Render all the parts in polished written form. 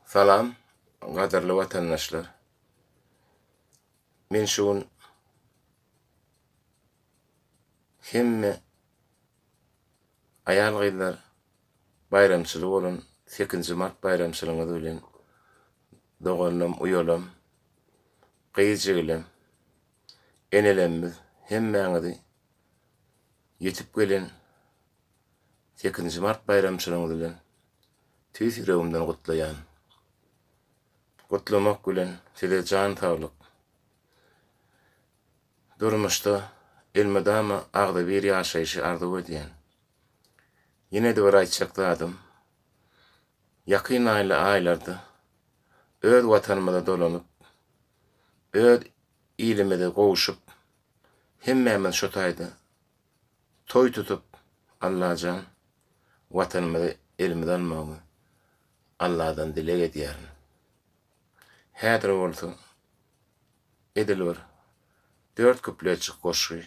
Salam, gadyrly watandaşlar! Men şu gün hemme aýal-gyzlar baýramçylygy bolan sekizinji mart baýramçylygyňyz bilen doganlam, uýalam, gyz jigilem, enelemmiz hemmäňizi ýetip gelen sekizinji mart baýramçylygyňyz bilen tüýs ýüregimden gutlaýan. Gutlamak bilen size jan saglyk, durmuşda elmydama agzybir ýaşaýşy arzuw edýän. Ýene-de bir aýtjak zadym, ýakyn aýlarda öz Watanymyza dolanyp, öz ilimize gowşup, hemmämiz şo taýda toý tutup, Allajan Watanymyzy elimize almagyny Alladan dileg edýärin. Häzir bolsa edil bir dört küpletjik goşgy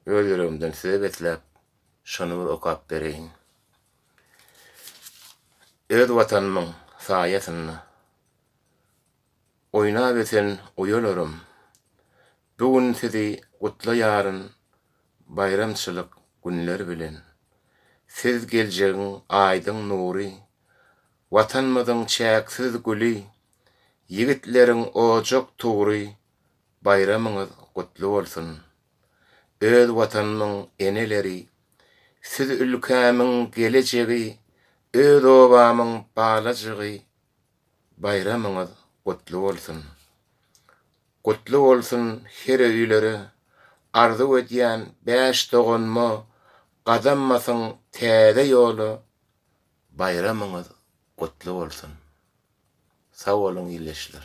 öz ýüregimden size besläp, şony bir okap bereýin. Öz Watanymyň saýasynda oýnap ösen uýalarym, bu gün sizi gutlaýaryn baýramçylyk günler bilen. Siz geljegiň aýdyň nury, Watanymyzyň çäksiz güli, Ýigitleriň ojak tugry, Baýramyňyz gutly bolsun! Öz Watanymyň eneleri, Siz ülkämiň gelejegi, Öz obamyň balajygy, Baýramyňyz gutly bolsun! Gutly bolsun her öýlere, Arzuw edýän bäş doganma, Gadam basyň täze ýola, Baýramyňyz gutly bolsun! Sag boluň ildeşler!